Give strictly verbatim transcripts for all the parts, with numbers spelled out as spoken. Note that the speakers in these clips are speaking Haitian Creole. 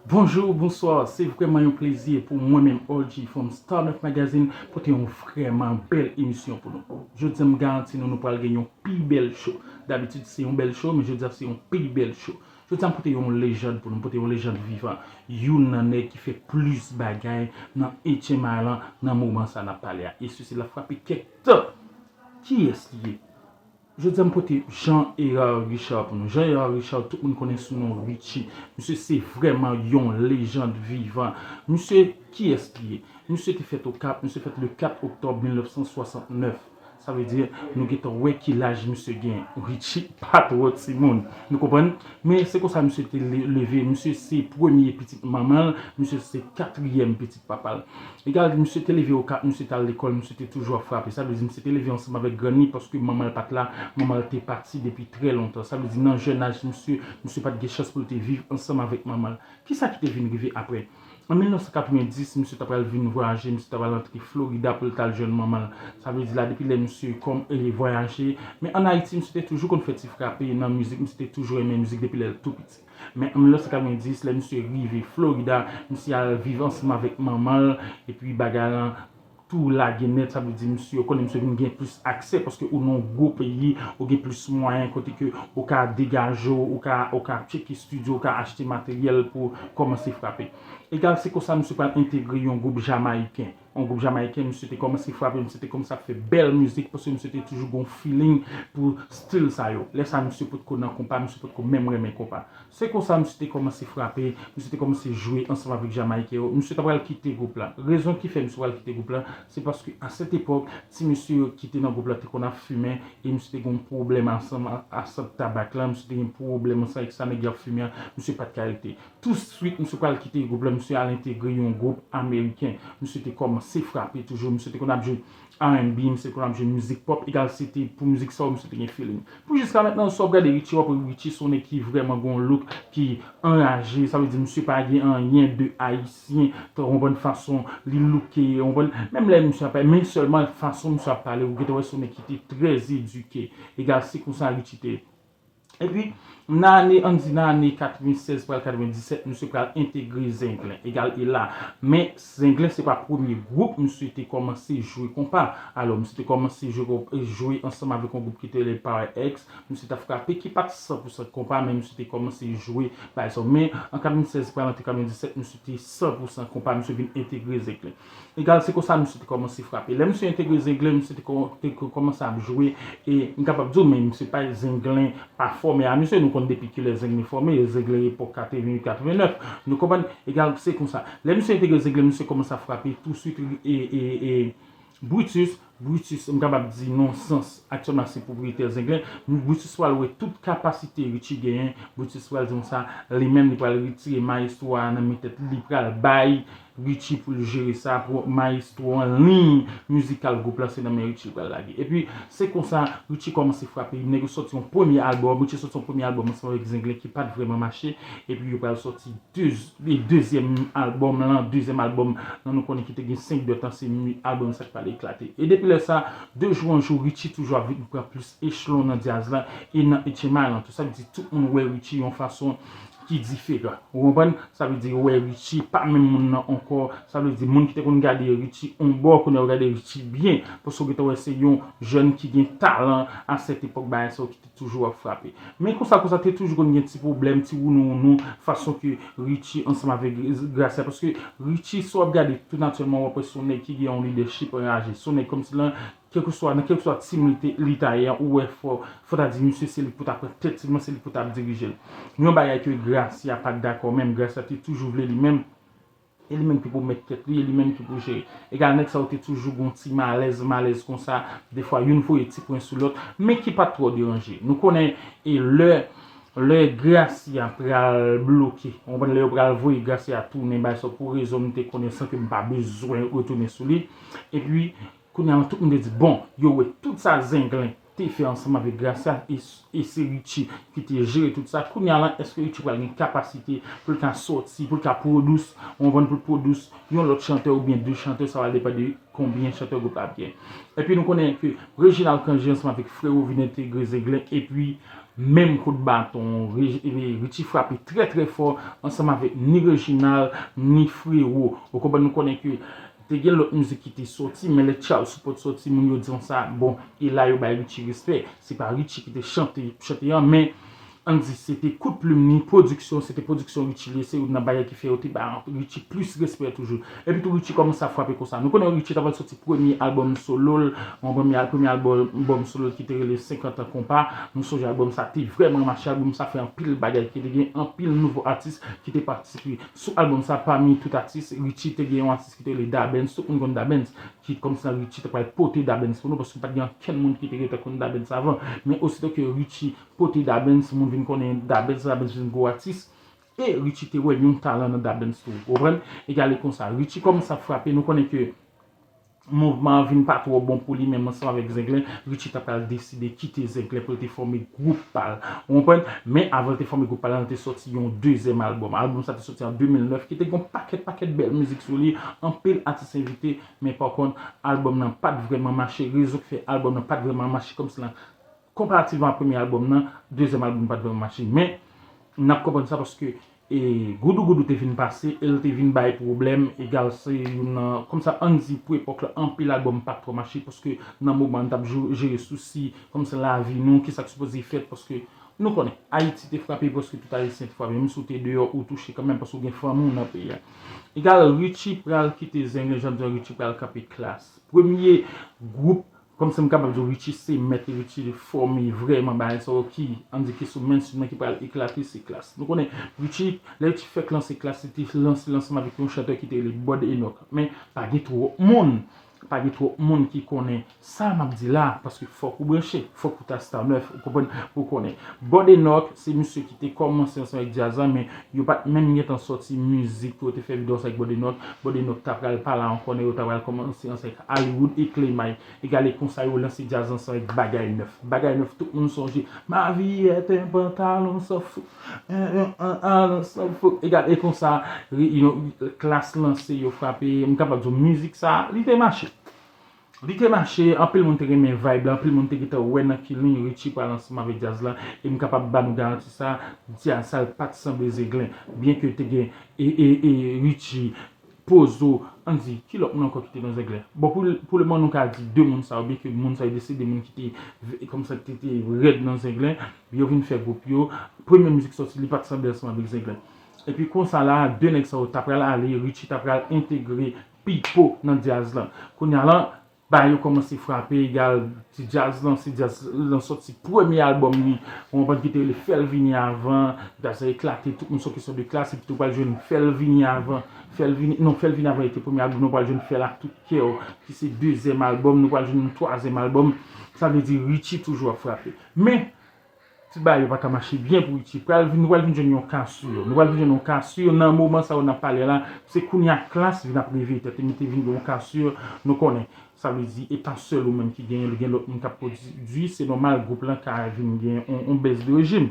Bonjou, bonswa, se vrèman yon plezi pou mwen menm, O G from Star nèf Magazine, pote yon vrèman bèl emisyon pou nou. Jodi a, m garanti nou, nou pral gen yon pi bèl show. Dabitid, se yon bèl show, men jodi a, se yon pi bèl show. Jodi a, m pote yon lejand pou nou, m pote yon lejand vivan. Youn nan nèg ki fè plis bagay nan H M I lan nan moman sa n ap pale a. E sesi l ap frape kèk tan. Kiyès li ye? Jodi a, m pote Jean Hérard Richard pou nou. Jean Hérard Richard, tout moun konnen sou non Richie. Misye se vrèman yon lejand vivan. Misye, kiyès li ye? Misye te fèt Okap, misye fèt le kat oktòb mil nèf san swasantnèf. Sa vle di, nou gentan wè ki laj misye gen. Richie pa twò timoun. Nou konprann? Men se konsa misye te le- leve. Misye se premye pitit manman l, misye se katriyèm pitit papa l. Egal, misye te leve Okap, misye t al lekòl, misye te toujou ap frape. Sa vle di, misye te leve ansanm avèk grann li, paske manman l pa t la, manman l te pati depi trè lontan. Sa vle di, nan jèn aj misye, misye pa t gen chans pou l te viv ansanm avèk manman l. Kisa ki te vin rive apre? An mil nèf san katrevenndis, misye ta pral vin vwayaje, misye ta pral antre Florida pou l t al jwenn manman l. Sa vle di la, depi lè misye kòm e vwayaje, men ann Ayiti, misye te toujou konn fè ti frape nan mizik, misye te toujou renmen mizik depi lè l tou piti. Men an mil nèf san katrevenndis, lè misye rive Florida, misye al viv ansanm avèk manman l, epi bagay lan tou lage nèt, sa vle di misye, ou konnen misye vin gen plis aksè, paske ou nan yon gwo peyi, ou gen plis mwayen, kote ke ou ka degaje w, ou ka, ou ka tcheke estidyo, ou ka achte materyèl pou kòmanse frape. Egal, se konsa misye pral entegre yon gwoup jamayiken. Yon gwoup jamayiken, misye te kòmanse frape, misye te kòmanse ap fè bèl mizik, paske misye te toujou gen yon feeling pou stil sa yo. Lè sa, misye potko nan konpa, misye potko menm renmen konpa. Se konsa misye te kòmanse frape, misye te kòmanse jwe ansanm avèk Jamayiken yo. Misye ta pral kite gwoup la. Rezon ki fè misye pral kite gwoup la, se paske a sèt epòk, ti mesye yo ki te nan gwoup la te konn ap fimen, e misye te gen yon pwoblèm ansanm a, a sant tabak la, misye te gen pwoblèm ansanm avèk sa nèg yo ap fimen an, misye pa t ka rete. Touswit, misye pral kite gwoup la, misye al entegre yon gwoup ameriken. Misye te kòmanse frape toujou, misye te konn ap jwe R and B, misye te konn ap jwe mizik pòp, egal se te pou mizik sa yo, misye te gen feeling. Pou jiska mentnan, sa w ap gade Richie, w ap wè Richie se yon nèg ki vrèman gen yon look ki anraje, sa vle di misye pa gen anyen de ayisyen, ou konprann fason li looke, ou konprann, menm lè misye ap pale, men sèlman fason misye ap pale, ou gentan wè se yon nèg ki te trè edike, egal se konsa Richie te ye. Epi, nan ane, ann di nan ane katrevennsèz pral katrevendisèt, misye pral entegre Zenglen, egal e la. Men, Zenglen se pa premye gwoup misye te kòmanse jwe konpa. Alò, misye te kòmanse jwe, jwe ansanm avèk yon gwoup ki te rele Power X. Misye t ap frape, ki pa t san pou san konpa, men misye te kòmanse jwe bagay sa yo. Men, an katrevensèz pral antre katrevendisèt, misye te san pou san konpa, misye vin entegre Zenglen. Egal, se konsa misye te kòmanse frape. Lè misye entegre Zenglen, misye te kò-, te kò-, kòmanse ap jwe, e m kapab di w, men misye pa Zenglen pa fòme a misye, nou konn depi kilè Zenglen fòme, Zenglen epòk katreven uit katreven nèf, nou konprann, egal, se konsa. Lè misye entegre Zenglen, misye kòmanse ap frape, touswit, e, e, e, Brutus, Brutus, m kapab di non sans, aktyèlman se pwopriyetè Zenglen, Brutus pral wè tout kapasite Richie genyen, Brutus pral di konsa, li menm li pral retire mayestwo a nan men tèt li, li pral bay Richie pou l jere sa, pou mayestwo an, liy mizikal gwoup la, se nan men Richie li pral lage. Epi, se konsa, Richie kòmanse frape, nèg yo sòti yon premye albòm, Richie sòti yon premye albòm ansanm avèk Zenglen ki pa t vrèman mache, epi yo pral sòti dez-, e dezyèm albòm lan, dezyèm albòm lan nou konnen ki te gen senk dòt lan, se mi-, albòm sa ki pral eklate. E depi lè sa, de jou an jou, Richie toujou ap vin pran plis echelon nan djaz la e nan H M I lan tou. Sa vle di tout moun wè Richie yon fason ki diferan. Ou konprann? Sa vle di yo wè Richie pa menm moun nan ankò. Sa vle di moun ki te konn gade Richie on bò, kounye a yo gade Richie byen. Paske w gentan wè se yon jèn ki gen talan a sèt epòk bagay sa yo ki te toujou ap frape. Men konsa, konsa, te toujou konn gen ti pwoblèm, ti wounou-wounou, fason ke Richie ansanm avèk Gracia. Paske Richie, si w ap gade tou natirèlman, w ap wè se yon nèg ki gen yon lidèchip anraje. Se yon nèg kòmsi lan, kèlkeswa, nan kèlkeswa team li te, li ta ye an, ou wè fò, fò ta di misye se li pou ta pran tèt team lan, se li pou ta ap dirije l. Yon bagay ke Gracia pa t dakò menm, Gracia te toujou vle li menm. E li menm ki pou mèt tèt li, e li menm ki pou jere. Egal, nèg sa yo te toujou gon ti malèz, malèz konsa, defwa youn voye ti pwen sou lòt, men ki pa t twò deranje. Nou konnen, e lè, lè Gracia pral bloke, ou konprann, lè yo pral voye Gracia tounen bay sa pou rezon m te konnen san ke m pa bezwen retounen sou li. Epi, kounye a, tout moun te di, bon, yo wè tout sa Zenglen te fè ansanm avèk Gracia, e, e se Richie ki te jere tout sa. Kounye a la, èske Richie pral gen kapasite pou l ka sòti, pou l ka pwodous, ou konprann, pou l pwodous yon lòt chantè oubyen de chantè, sa va depann de konbyen chantè gwoup la ap gen. Epi nou konnen ke Reginald Cangé ansanm avèk Frero vin entegre Zenglen, epi menm kout baton. Richie frape trè trè fò ansanm avèk ni Reginald ni Frero. Ou konprann, nou konnen ke te gen lòt mizik ki te sòti, men lè Charles Support sòti, moun yo di konsa, bon, e la yo bay Richie respè. Se pa Richie ki te chante chante an, men ann di se te kout plim ni pwodiksyon, se te pwodiksyon Richie li ye, se youn nan bagay ki fè yo te ba Richie plis respè toujou. Epi tou Richie kòmanse ap frape konsa. Nou konnen Richie ta pral sòti premye albòm solo l, yon premye, premye albòm, albòm solo l ki te rele senkant an konpa. Nou sonje albòm sa te vrèman mache, albòm sa fè anpil bagay, ki te gen anpil nouvo atis ki te patisipe sou albòm sa. Pami tout atis, Richie te gen yon atis ki te rele Dabens, tout moun konn Dabens, ki kòmsi Richie ta pral pote Dabens pou nou, paske pa t gen ankenn moun ki te gentan konn Dabens avan. Men osito ke Richie pote Dabens, moun vin konnen Dabens, Dabens vin gwo atis. E Richie te wè yon talan nan Dabens tou. Ou konprann? Egale konsa, Richie kòmanse ap frape, nou konnen ke mouvman an vin pa twò bon pou li menm ansanm avèk Zenglen. Richie ta pral deside kite Zenglen pou l te fòme gwoup pa l. Ou konprann? Men avan l te fòme gwoup pa l, l te sòti yon dezyèm albòm. Albòm sa te sòti an de mil nèf, ki te gen yon pakèt, pakèt bèl mizik sou li, anpil atis envite, men pa kont, albòm nan pa t vrèman mache. Rezon ki fè albòm nan pa t vrèman mache kòmsi la, konparativman a premye albòm nan, dezyèm albòm pa t vrèman mache. Men, n ap konprann sa paske e Goudougoudou te vin pase, e l te vin bay pwoblèm, egal se youn nan, kòmsa ann di pou epòk la, anpil albòm pa t twò mache, paske nan moman an n t ap jou- jere sousi, kòmsi lavi nou, kisa k sipoze fèt, paske nou konnen, Ayiti te frape, prèske tout Ayisyen te frape, menm si w te deyò, ou touche kanmenm, paske w gen fanmi w nan peyi a. Egal, Richie pral kite Zenglen, jan m di w, Richie pral kanpe Klass. Premye gwoup, kòmsi m kapab di w, Richie se mèt, e Richie fòme vrèman bagay sa yo ki, ann di ki sou mainstream nan ki pral eklate, se Klass. Nou konnen, Richie, lè Richie fèk lanse Klass, li te lanse l ansanm avèk yon chantè ki te rele Bòd Enòk. Men, pa gen twòp moun, pa gen twòp moun ki konnen sa m ap di la, paske fòk ou branche, fòk ou ta Star nèf, ou konprann, pou w konnen. Bòd Enòk, se misye ki te kòmanse ansanm avèk djaz la, men yo pa t menm gentan sòti mizik pou yo te fè videyo ansanm avèk Bòd Enòk. Bòd Enòk ta pral pa la ankò, nèg yo ta pral kòmanse ansanm avèk Hollywood e Clay Mike. Egale konsa yo lanse djaz ansanm avèk Bagay Nèf. Bagay Nèf, tout moun sonje, Ma vie est un pantalon sans fou. Un, un, un, un, sans fou. Egale konsa, ri- you know, Klass lanse, yo frape. M kapab di w, mizik sa, li te mache. Li te mache, anpil moun te renmen vibe la, anpil moun te gentan wè nan ki liy Richie pral ansanm avèk djaz la, e m kapab ba nou garanti sa, djaz sa l pa t sanble Zenglen, byenke te gen e, e, e Richie, Pozo, ann di, ki lòt moun ankò ki te nan Zenglen? Bon, pou, pou lemoman, nou ka di de moun sa yo, byenke moun sa yo deside, moun ki te, kòmsa ki te, te rèd nan Zenglen, yo vin fè gwoup yo. Premye mizik sòti, li pa t sanble ansanm avèk Zenglen. Epi konsa la, de nèg sa yo ta pral ale, Richie ta pral entegre Pipo nan djaz lan. Kounye a la, bagay yo kòmanse frape, egal, ti djaz lan, se djaz lan sòti premye albòm li. Ou konprann, ki te rele Fè l vini avan, djaz la eklate, tout moun se yon kesyon de Klass, epi tou pral jwenn Fè l vini avan, Fè l vini, non, Fè l vini avan, e te premye albòm, nou pral jwenn Fè l ak tout kè w, ki se dezyèm albòm, nou pral jwenn yon twazyèm albòm, sa vle di Richie toujou ap frape. Men, ti bagay yo pa ka mache byen pou Richie. Pral vin, nou pral vin jwenn yon kasir. Nou pral vin jwenn yon kasir. Nan moman sa yo n ap pale la, se kounye a Klass vin ap reveye tèt li, li te vin gen yon kasir, nou konnen. Sa vle di, e pa sèl ou menm ki genyen l, gen lòt moun k ap pwodui. Se nòmal, gwoup lan ka vin gen yon, yon bès de rejim.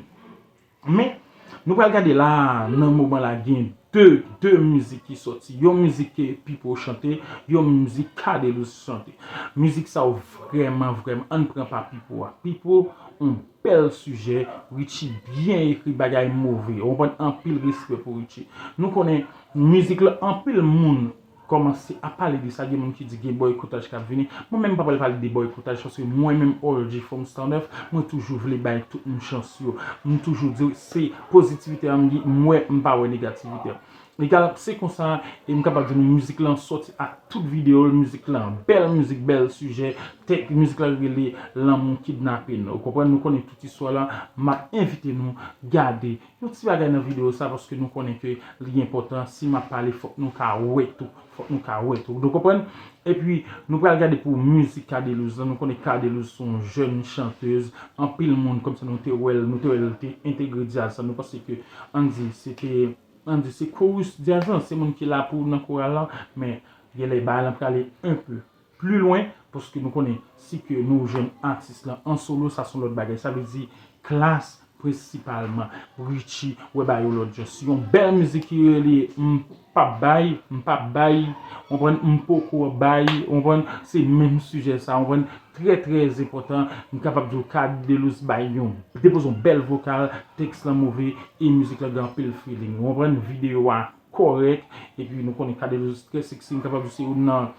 Men, nou pral gade la, nan moman la, gen de, de mizik ki sòti. Yon mizik ke Pipo chante, yon mizik Cadelouse chante. Mizik sa yo vrèman, vrèman, ann pran pa Pipo a. Pipo, yon bèl sijè, Richie byen ekri, bagay move. Ou konprann, anpil respè pou Richie. Nou konnen, mizik la, anpil moun kòmanse ap pale de sa, gen moun ki di gen bòykotaj k ap vini. Mwen menm m pa pral pale de bòykotaj, paske mwen menm, O L G from Star nèf, mwen toujou vle bay tout moun chans yo. M toujou di se pozitivite a m gen, m wè, m pa wè negativite a. Egal, se konsa, e m kapab di nou mizik lan sòti ak tout videyo l, mizik lan bèl mizik, bèl sijè, tèt mizik la rele Lanmou Kidnape n. Ou konprann, nou konnen tout istwa la, m ap envite nou gade yon ti bagay nan videyo sa, paske nou konnen ke li enpòtan, si m ap pale, fòk nou ka wè tou, fòk nou ka wè tou. Nou konprann? Epi, nou pral gade pou mizik Cadelouse lan, nou konnen Cadelouse se yon jèn chantèz, anpil moun, kòmsi nou te wè l, nou te wè l te entegre djaz sa, nou panse ke, ann di, se te, ann di, se chorus djaz lan, se moun ki la pou nan koral lan, men genlè bagay lan prale un peu pli lwen, paske nou konnen si ke nou jwenn atis lan an solo, sa se yon lòt bagay. Sa vle di Klass prensipalman Richie wè ba yo lòt jan. Si yon bèl mizik ki rele M p ap bay, m p ap bay, w konprann, m poko bay, w konprann, se menm sijè sa, w konprann, trè, trè enpòtan, m kapab di w Cadelouse bay yon, depoze yon bèl vokal, tèks lan move, e mizik lan gen anpil feeling, w konprann, videyo a kòrèk, epi nou konnen Cadelouse trè sexy, m kapab di w se youn nan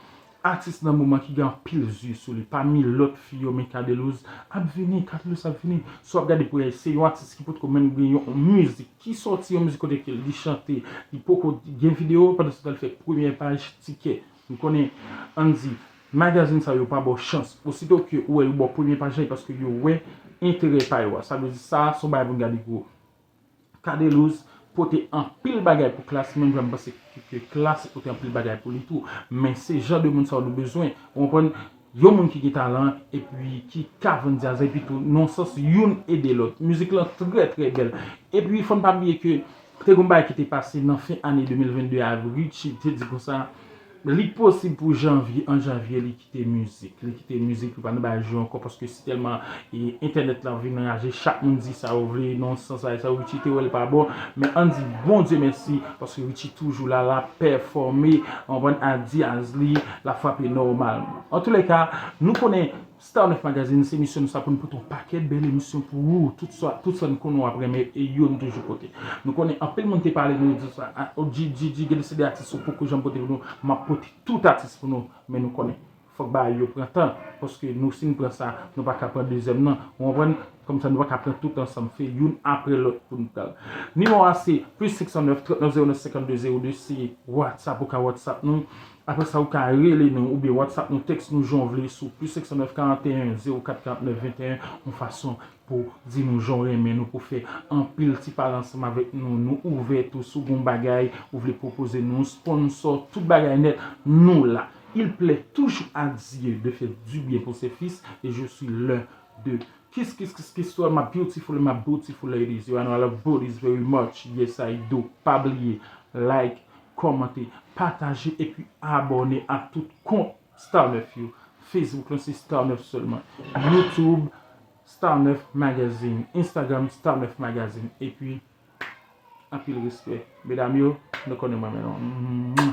atis nan moman ki gen anpil zye sou li. Pami lòt fi yo, men Cadelouse ap vini, Cadelouse ap vini. Si w ap gade pou se yon atis ki potko menm gen yon mizik ki sòti, yon mizik kote ke li chante, li poko gen videyo, pandan se tan l fè premyè paj tikè. Nou konnen, ann di, magazin sa yo pa ba w chans. Osito ke ou wè yo ba w premyè paj la, e paske yo wè enterè pa yo a. Sa vle di sa, se yon bagay pou n gade gwo. Cadelouse pote anpil bagay pou Klass, menm jan m panse ke, ke Klass pote anpil bagay pou li tou. Men se jan de moun sa yo nou bezwen. Ou konprann? Yon moun ki gen talan, epi ki ka vann djaz, epi tou, nan sans youn ede lòt. Mizik lan trè, trè bèl. Epi, fò n pa bliye ke te gen yon bagay ki te pase nan fen ane de mil vennde a, Richie te di konsa, li posib pou janvye, an janvye, li kite mizik. Li kite mizik, li pa nan bagay jwe ankò, paske si tèlman, e, entènèt lan vin anraje, chak moun di sa yo vle, nan sans sa, sa Richie te wè l pa bon. Men ann di Bondye mèsi, paske Richie toujou la, l ap pèfòme, w konprann, a djaz li, l ap frape nòmalman. Antoulèka, nou konnen Star nèf Magazine, se misyon nou sa pou n pote yon pakèt bèl emisyon pou ou, tout sa, tout sa n konnen w ap renmen, e yo n toujou pote. Nou konnen anpil moun te pale nou di sa, a, o, G G G, gen de se de atis ou poko janm pote pou nou, m ap pote tout atis pou nou, men nou konnen fòk bagay yo pran tan, paske nou, si n pran sa, nou pa ka pran dezyèm nan, w konprann? Kòmsa nou pa ka pran tout ansanm, fè youn apre lòt pou n pral. Nimewo a se plis senk san nèf, trant nèf zewo nèf, senkann de zewo de, se WhatsApp, ou ka WhatsApp nou. Apre sa, ou ka rele nou, oubyen WhatsApp nou, tèks nou, jan w vle, sou plis senk san nèf, karanteyen, zewo kat, karantnèf, venteyen, yon fason pou di nou jan w renmen nou, pou fè anpil ti pale ansanm avèk nou. Nou ouvè tou, si w gen yon bagay ou vle pwopoze nou, sponsò, tout bagay nèt, nou la. Il plaît toujours à Dieu de faire du bien pour ses fils, et je suis l'un de Kiss, kiss, kiss, kiss to all my beautiful and my beautiful ladies. You know I love booties very much. Yes, I do. Pa bliye, like, kòmante, pataje, epi abòne a tout kont Star nèf yo. Facebook lan se Star nèf sèlman. YouTube, Star nèf Magazine. Instagram, Star nèf Magazine. Epi, anpil respè. Medam yo, nou konnen mwen men nou.